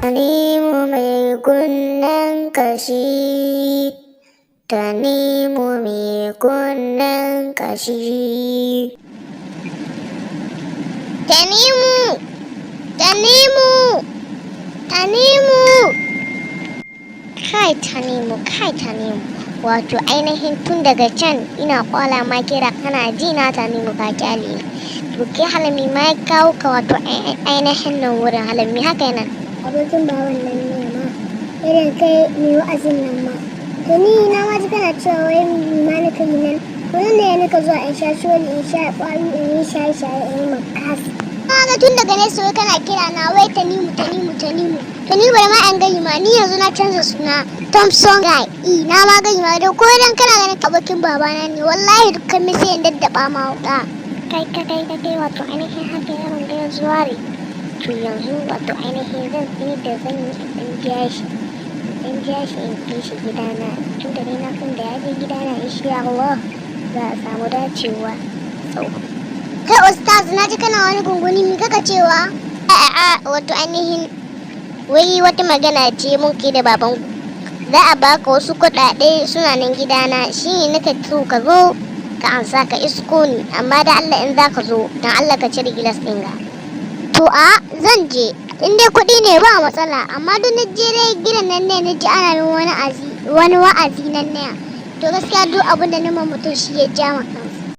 Tanimu mai kunnen kashi, Tanimu mai kunnen kashi. Tanimu! Tanimu! Tanimu! Kai Tanimu, kai Tanimu. Wato ainihin tun daga can ina kwala ma kira, kana ji na, Tanimu, ka kyale ni. To kai halami ma ya kawo ka wato ainihin nan wurin halami haka nan? Abokin baban nan ne ma, irin kai mai wa'azin nan ma. To ni na ma ji kana cewa wai ma nika yi nan. To nan ne nika zuwa in sha sholi, in sha ƙwayoyi, in yi shaye-shaye, in yi makasi. Na ga tun daga nesa wai kana kira na wai Tanimu, Tanimu, Tanimu. To ni bari ma an gani ma, ni yanzu na canza suna, Thompson Guy. I na ma gani ma da ko dan kana ganin abokin babana ne, wallahi dukkan mi sai in daddaba ma wuka. Kai kai kai kai kai, wato ainihin haka yaron da ya zuwa. To yanzu wato ainihin zan fi da zan yi in ɗan biya shi. In biya shi in kai shi gidana. Tun da dai na san da ya je gidana, insha Allah za a samu dacewa. Sau. Kai ustaz, na ji kana wani gunguni, mi kaka cewa? A'a, wato ainihin wai wata magana ce mun kai da baban, za a baka wasu kuɗaɗe suna nan gidana, shine nika so ka zo ka ansa, ka isko ni, amma da Allah in za ka zo, dan Allah ka cire gilas ɗin ga. To a zan je, in dai kuɗi ne ba matsala, amma duk na je dai gidan nan ne na ji ana min wani azi, wani wa'azi nan ne. To gaskiya duk abin da nima mutum shi ya ja ma kansa.